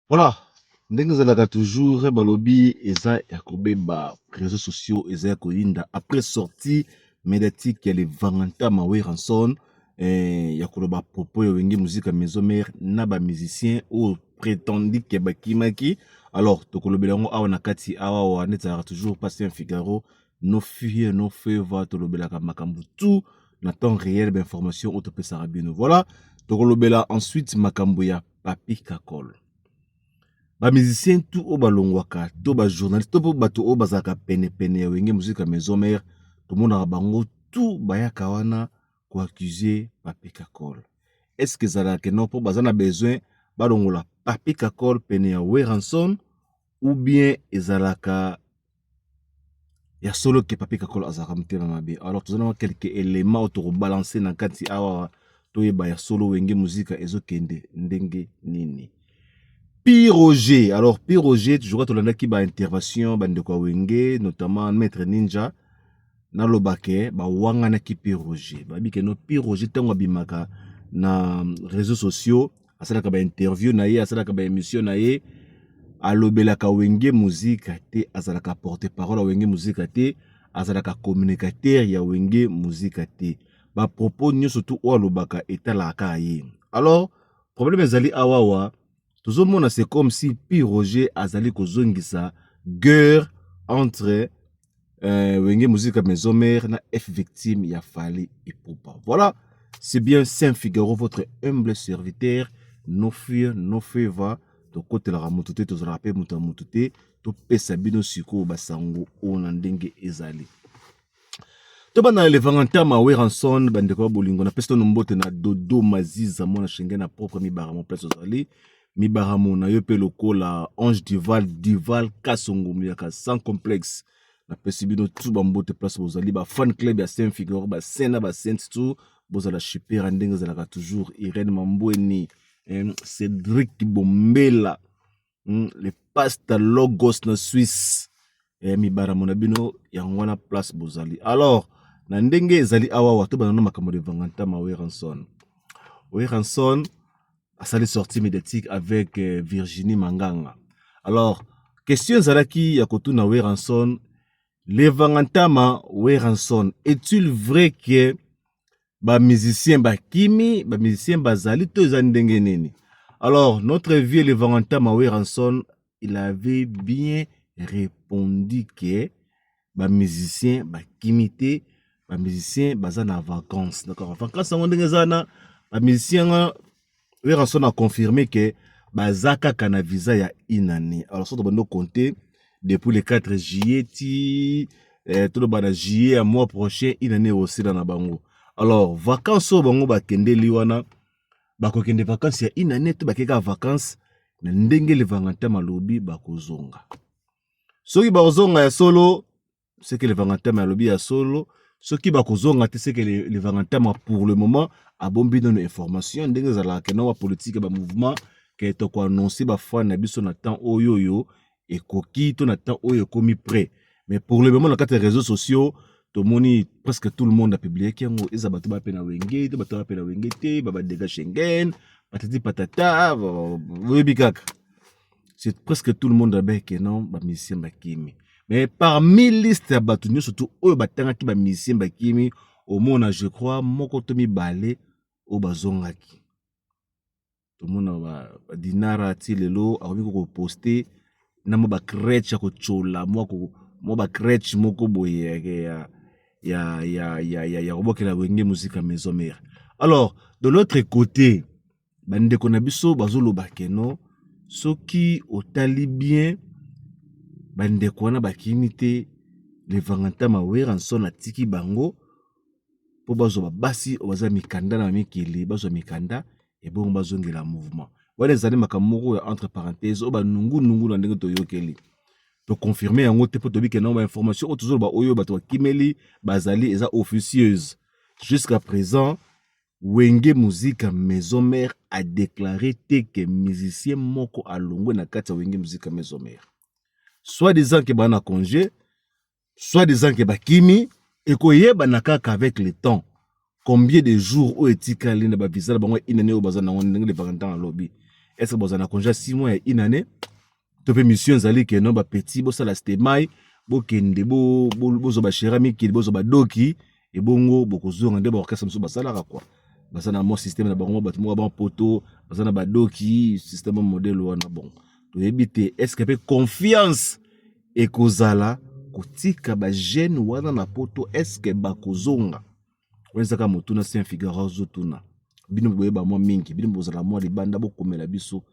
Voilà, ndenge ezalaka toujours, balobi eza ya kobeba, réseaux sociaux eza ya koyinda après sortie médiatique ya le Vangantama Werrason, ya koloba propos ya Wenge Musica Maison Mère na bamusicien oyo prétendu ke bakimaki. Alors tokolobela yango awa na kati awa awa, nde ezalaka toujours Pasteur Figaro, no fear, no favor. Tolobelaka makambo tout na temps réel, bainformation oyo topesaka bino. Voilà, tokolobela ensuite makambo ya Papi Kakol. Bamusicien tout oyo balongwaka to bajournaliste to mpo bato oyo bazalaka penepene ya Wenge Musica Maison Mère, tomonaka bango tout bayaka wana koaccuser Papi Kakol. Est ce que ezalaka no mpo baza na besoin balongola Papi Kakol pene ya Werrason, ou bien ezalaka ya solo ke Papi Kakol azalaka motema mabe? Alors toza na quelques éléments oyo tokobalancer na kati awa, toyeba ya solo Wenge Musica ezokende ndenge nini. Pi Roger, alors Pi Roger, toujours tolandaki baintervention bandeko ya Wenge, notamment Maître Ninja. Nalobake bawanganaki Pi Roger, babi ke no, Pi Roger ntango abimaka na réseaux sociaux, asalaka bainterview na ye, asalaka baémission na ye, alobelaka Wenge Musica te, azalaka porte parole ya Wenge Musica te, azalaka communicateur ya Wenge Musica te. Bapropos nyonso tu oyo alobaka etalaka kaka ye. Alors problème ezali awawa, tozomona c'est comme si Pi Roger azali kozongisa guerre entre Wenge Musica Maison Mère na F Victime ya Fally Ipupa. Voilà, c'est bien Saint Figaro, votre humble serviteur, no fear, no favor. Tokotelaka moto te, tozalaka mpe moto ya moto te. Topesa bino sikoyo basango oyo na ndenge ezali. Tobanda na Levangantama Werrason. Bandeko ya bolingo, napesi tono mbote na Dodo Maziza, mwana Schengen na propre Mibaramo, place ozali Mibaramo na yo mpe lokola Ange Duval, Duval Kasongo Muyaka sans complexe. Napesi bino tu bambote place bozali, bafan club ya Saint Figaro, basaint na basainte tu, bozala super ndenge ezalaka toujours. Irene Mambweni, Cédric Bombela, le pasta Logos na Suisse, mibaramo na bino yango wana place bozali. Alors na ndenge ezali awawa, tobanda na makambo de Vangantama Werrason. Werrason asali sortie médiatique avec Virginie Manganga. Alors question ezalaki ya kotuna Werrason: Levangantama Werrason, est-il vrai que bamusicien bakimi, bamusicien bazali to eza ndenge nini? Alors notre vieux Levangantama Werrason, il avait bien répondu que bamusicien bakimi te, bamusicien baza na vacances. D'accord, vacances yango ndenge eza wana, bamusicien nga Werrason a confirmé ke baza kaka na visa ya une année. Alors so tobandi compter depuis le 4 juillet ti toloba na juillet ya mois prochain, une année osila na bango. Alors vacances oyo bango bakendeli wana, bakokende vacances ya une année to bakeka vacances na ndenge Levangantama alobi bakozonga? Soki bakozonga ya solo, seke Levangantama alobi ya solo. Soki bakozonga te, seke Levangantama pour le moment abombi nano information, ndenge ezalaka kena bapolitique, bamouvement ke tokoannonce bafan na biso na temps oyo oyo ekoki to na temps oyo ekomi prêt. Mais pour le moment, na kati ya réseaux sociaux, tomoni presque tout le monde apubliaki yango. Eza bato bape na Wenge te, bato bape na Wenge te, babadega Schengen, patati patata, oyebi kaka, c'est presque tout le monde abeke non, bamusicien bakimi. Mais parmi liste ya bato nyonso tu oyo batangaki bamusicien bakimi, omona je crois moko to mibale oyo bazongaki. Tomona badinara ti lelo akomi koposter na mwa bacrèche ya kotyola, mwa bacrèche moko boye ya kobokela Wenge Musica Maison Mère. Alors de l'autre côté, bandeko na biso bazoloba keno soki otali bien, bandeko wana bakimi te. Levangantama Werrason atiki bango mpo bazwa basi oyo baza mikanda na mikili, bazwa mikanda ebongo bazongela mouvement wana. Ezali makambo moko ya entre parenthèse oyo banungunungu na ndenge toyokeli, toconfirme yango te mpo toyebi nango bainformation oyo tozoloba oyo bato bakimeli bazali eza officieuse. Jusqu'à présent, Wenge Musica Maison Mère a déclaré te ke musicien moko alongwe na kati ya Wenge Musica Maison Mère. Soit disant ke baa na congé, soit disant ke bakimi, ekoyebana kaka avec le temps, combien de jours oyo etikali na bavisa na bango inane oyo baza nango. Ndenge Levaka ntango alobi, Est ce que bozala na congé ya 6 mois, ya une année, to mpe mission ezali ke no bapeti bosala stemai, bokende bozwa bashera mikili, bozwa badoki, ebongo bokozonga nde baorchestre mosusu basalaka kua. Baza na mwa système na bango, bato moko bapoto baza na badoki, système modèle wana. Bon, toyebi te est ce que mpe confiance ekozala kotika bajeune wana na poto, est ce que bakozonga. Wana ezaka motuna Saint Figaro azotuna bino. Boyeba mwa mingi, bino bozala mwa libanda, bokomela biso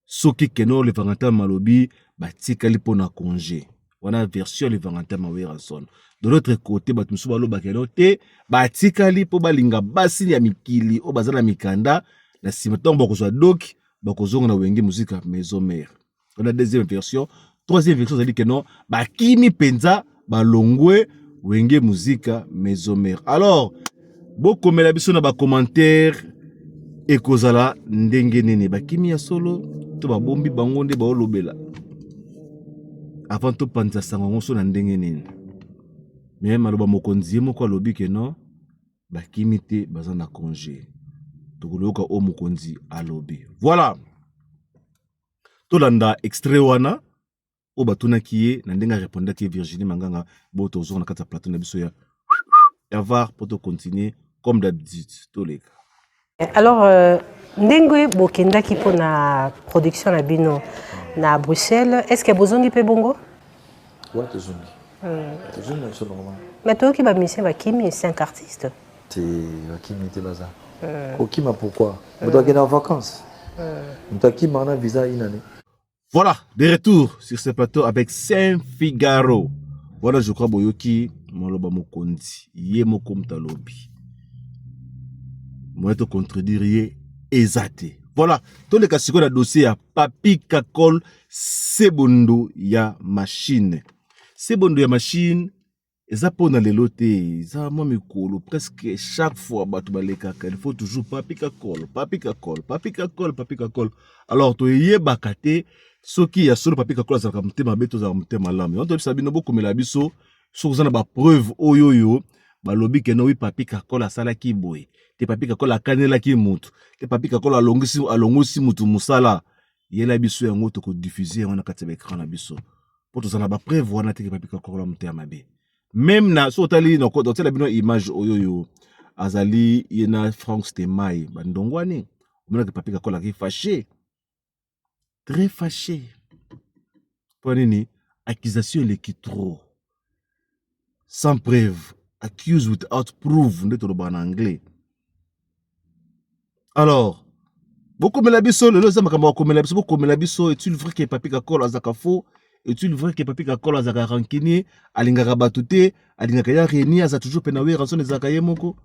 soki keno le Valentin malobi batikali mpona congé wana, version le Valentin Maweranson. De l'autre côté, bato mosusu balobaka eno te, batikali mpo balinga basi ya mikili oyo baza na mikanda. Na nsima, ntango bakozwa doki, bakozonga na Wenge Musica Maison Mère. Wana deuxième version. Troisième version ezali keno bakimi mpenza, balongwe Wenge Musica Maison Mère. Alors bokomela biso na bacommentaire, ekozala ndenge nini? Bakimi ya solo to babombi bango nde baolobela avant topanza sango yango so na ndenge nini? Me maloba mokonzi ye moko alobi ke non, bakimi te, baza na congé. Tokoloyoka oyo mokonzi alobi. Voilà, tolanda extrait wana oyo batunaki ye na ndenge arépondaki ye, Virginie Manganga. Bo tozonga na kati ya plateau na biso ya Avar mpo tocontinue comme d'habitude. Toleka. Alors ndenge bokendaki mpona production na bino na Bruxelles, est ce que bozongi mpe bongo? Ouais, tozongi, tozongi na biso normal. Mais toyoki bamusicien bakimi, cinq artistes. Te, bakimi te. Baza kokima pourquoi? Moto akende en vacances, moto akimaka na visa une année. Voilà, de retour sur ce plateau avec Saint Figaro. Voilà, je crois boyoki maloba mokonzi ye moko moto alobi, moyen tocontredire ye eza te. Voilà, toleka sikoyo na dossier ya Papi Kakol, Sebondo ya machine. Sebondo ya machine eza mpona lelo te, eza mwa mikolo. Presque chaque fois bato balekaka, il faut toujours Papi Kakol, Papi Kakol, Papi Kakol, Papi Kakol. Alors toyebaka te soki ya solo Papi Kakol azalaka motema mabe to azalaka motema malamu. Yango toyebisa bino, bokomela biso soki oza na bapreuve oyo oyo balobi ke no wi, Papi Kakol asalaki boye te, Papi Kakol akanelaki mutu te, Papi Kakol alongisi mutu mosala. Yela biso yango, tokodiffuser yango na kati ya baécran na biso, mpo tozala na bapreuve wana teke Papi Kakol motema mabe. Même na so otali, otiela bino image oyo oyo azali ye na Frank Stemai, bandongwani, omonaki Papi Kakol aki fâché, très fâché. Mpo nini? Accusation eleki trop, sans preuve, accuse without proof nde tolobaka na anglais. Alors bokomela biso, lelo eza makambo ya kokomela biso. Bokomela biso: est-il vrai que Papi Kakol azalaka faux? Est-il vrai que Papi Kakol azalaka rancunier, alingaka bato te, alingaka ya reni, aza toujours pena Werrason, ezalaka ye moko?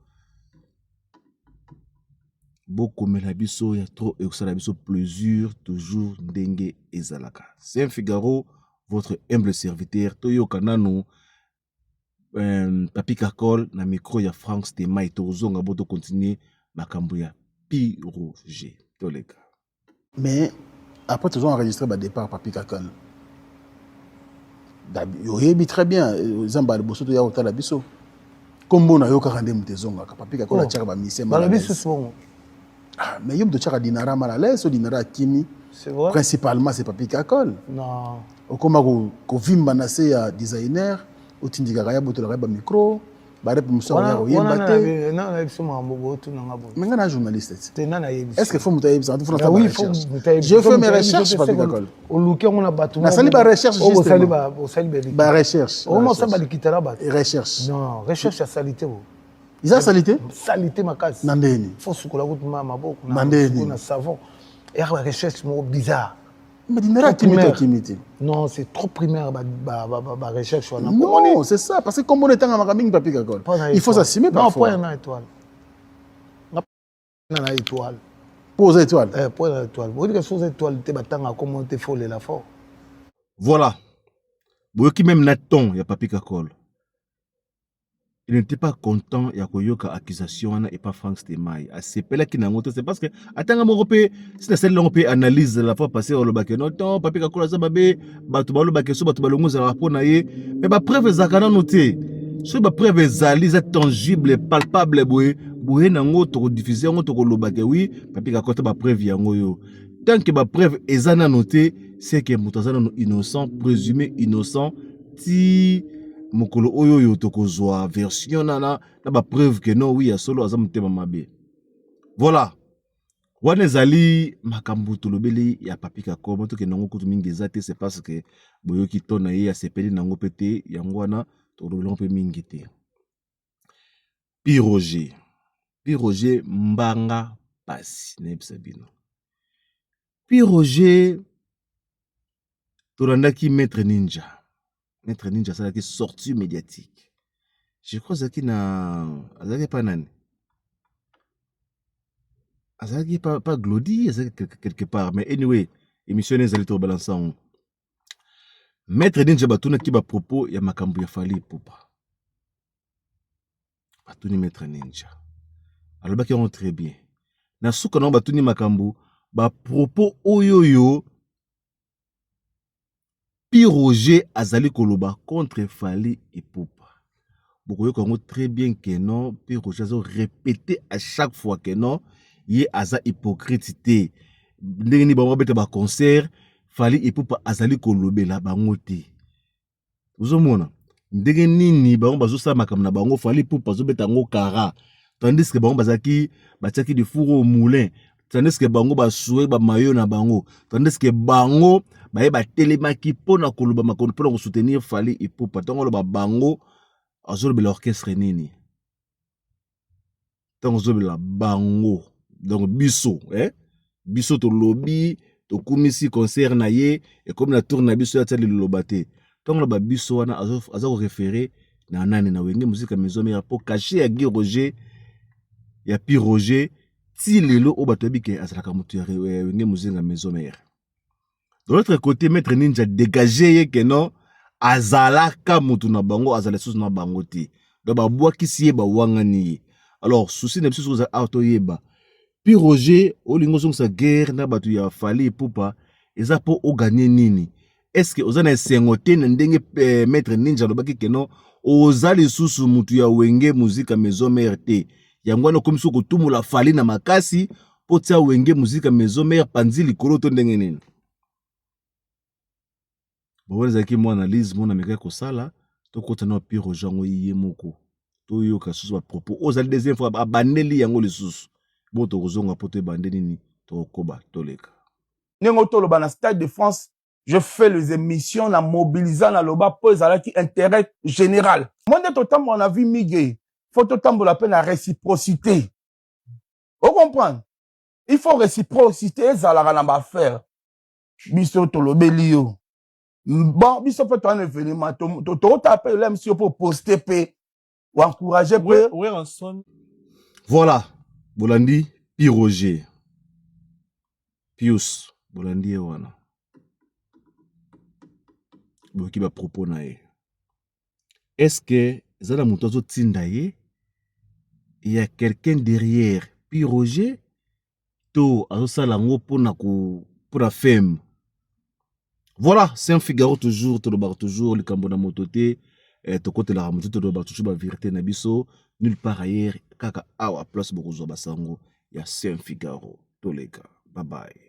Bokomela biso ya trop, ekosala biso plaisir, toujours ndenge ezalaka. Saint Figaro, votre humble serviteur. Toyoka nanu Papi Kakol na micro ya Frank Stemai. Tozonga bo tocontinue makambo ya Piroger. Toleka. Mais après tozo enregistré badépart Papi Kakol, oyebi très bien, eza mbala liboso toya kotala biso, nkombo na yo kaka nde moto ezongaka. Papi Kakol atiaka bamusicien. Balobi susu bongo? Ah, mais yo moto otiaka Dinara mal à l'aise. So Dinara akimi, principalement c'est Papi Kakol. Non. Okóma kovimba na se ya designer, otindikaka ya botolaka ya bamicro, barepe mosusu akoya koyemba te. Nayebi makambo botunanga boye. Mais nga na journaliste. Te, nga nayebi. Est ce que faut moto ayebisa? Je fais mes recherches, Papi Kakol. Oluki yango na bato. Nasali barecherche. Osali barecherche. Osali balikita na bato. Recherche. Non, recherche ya sali te bo. Eza sali te? Sali te makasi. Na ndeni? Faut sukola kutu ma maboko. Na ndeni? Na savon. Eyaka barecherche moko bizarre. Mais Dinara akimi te, akimi te. Non, c'est trop primaire ba recherche wana. Non, c'est ça, parce que comme on est en mingi, Papi Kakol, il faut s'assumer parfois. Non, point na étoile. Na étoile. Po oza étoile. Eh, point na étoile. Boyebi soza étoile te, batanga kombo te, faut lela fort. Voilà, boyoki même na ton ya Papi Kakol, il n'était pas content ya koyoka accusation wana epa Frank Stemai. Asepelaki nango te. C'est parce que atanga moko mpe si nasali yango mpe analyse la fois passée, olobaki no ton Papi Kakol aza mabe, bato balobaki so bato balongo ezalaka mpo na ye, mais bapreuve ezalaka nano te. Soki bapreuve ezali, eza tangible, palpable, boye boye nango, tokodiffuser yango, tokolobaka: oui, Papi Kakol te, bapreuve yango oyo. Tant que bapreuve eza nano te, c'est que moto aza nano innocent, présumé innocent, ti mokolo oyo oyo tokozwa version na bapreuve ke non, oui, ya solo aza motema mabe. Voilà, wana ezali makambo tolobeli ya Papi Kakoma. Tokende yango kutu mingi eza te, c'est parce que boyoki to na ye asepeli nango mpe te, yango wana tolobeli yango mpe mingi te. Pi Roger, Pi Roger mbanga pasi, nayebisa bino. Pi Roger, tolandaki Maître Ninja. Maître Ninja asalaki sortie médiatique, je crois azalaki na, azalaki pa nani, azalaki pa Glody, azalaki quelque part, mais anyway, émission ezali tobalansa yango. Maître Ninja batunaki bapropos ya makambo ya Fally Ipupa. Batuni Maître Ninja, alobaki yango très bien. Na suka nango batuni makambo bapropos oyo oyo Pi Roger azali koloba contre Fally Ipupa. Bokoyoka yango très bien ke non, Pi Roger azo répéter à chaque fois ke non, ye aza hypocrite te. Ndenge nini bango babeta baconcert, Fally Ipupa azali kolobela bango te? Ozomona ndenge nini bango bazosala makambo na bango, Fally Ipupa azobeta yango kara, tandis que bango bazalaki batiaki du four au moulin, tandis que bango basue bamayo na bango, tandis que bango baye batelemaki mpona koloba makambo mpona kosoutenir Fally Ipupa. Ntango aloba bango, azolobela orchestre nini? Ntango azolobela bango, donc biso, eh? Biso tolobi, tokumisi concert na ye, ekomi na tour na biso, atia liloba te. Ntango aloba biso wana, aza koréférer na nani? Na Wenge Musica Maison Mère, mpo cachet ya Guy Roger, ya Pi Roger, ti lelo oyo bato yebi ke azalaka moto ya Wenge Musica Maison Mère. De l'autre côté, Maître Ninja dégage ye ke non, azalaka motu na bango, azala lisusu na bango te, donc babwakisi ye, bawangani ye. Alors souci na biso soki ozala awa, toyeba Pi Roger, olingi ozongisa guerre na bato ya Fally Ipupa, eza mpo ogagner nini? Est ce que oza na esengo te na ndenge Maître Ninja alobaki ke non, oza lisusu mutu ya Wenge Musica Maison Mère te? Yango wana okomi soki kotumula Fally na makasi mpo tia Wenge Musica Maison Mère panzi likolo, to ndenge nini? Bon, wana ezalaki mwa analyse mona amekaki kosala. Tokota na Pi Roger yango ye moko, toyoka lisusu bapropos oyo ozali deuxième fois abandeli yango lisusu. Bo tokozonga mpo toyeba nde nini tokokoba toleka. Ndenge toloba na Stade de France, je fais les émissions na mobilisant, na loba mpo ezalaki intérêt général. Mo nde totambola na vie mige, faut totambola mpe na réciprocité, ocomprendre? Il faut réciprocité ezalaka na baaffaire. Biso tolobeli yo, bon, biso mpe toza na événement, tokotala mpe elemsi yo mpo poste mpe oencourage mpe. Voilà, bolandi Pi Roger Pius, bolandi ye wana, boyoki bapropos na ye. Est ce que eza na moto azotinda ye? Ya quelqu'un derrière Pi Roger, to azosala yango mpona fame? Voilà, c'est un Figaro toujours, tolobaka toujours likambo na moto te, tokotelaka moto, tolobaka toujours bavérité na biso, nulle part ailleurs, kaka awa place bokozwa basango ya Saint Figaro. Toleka, bye bye.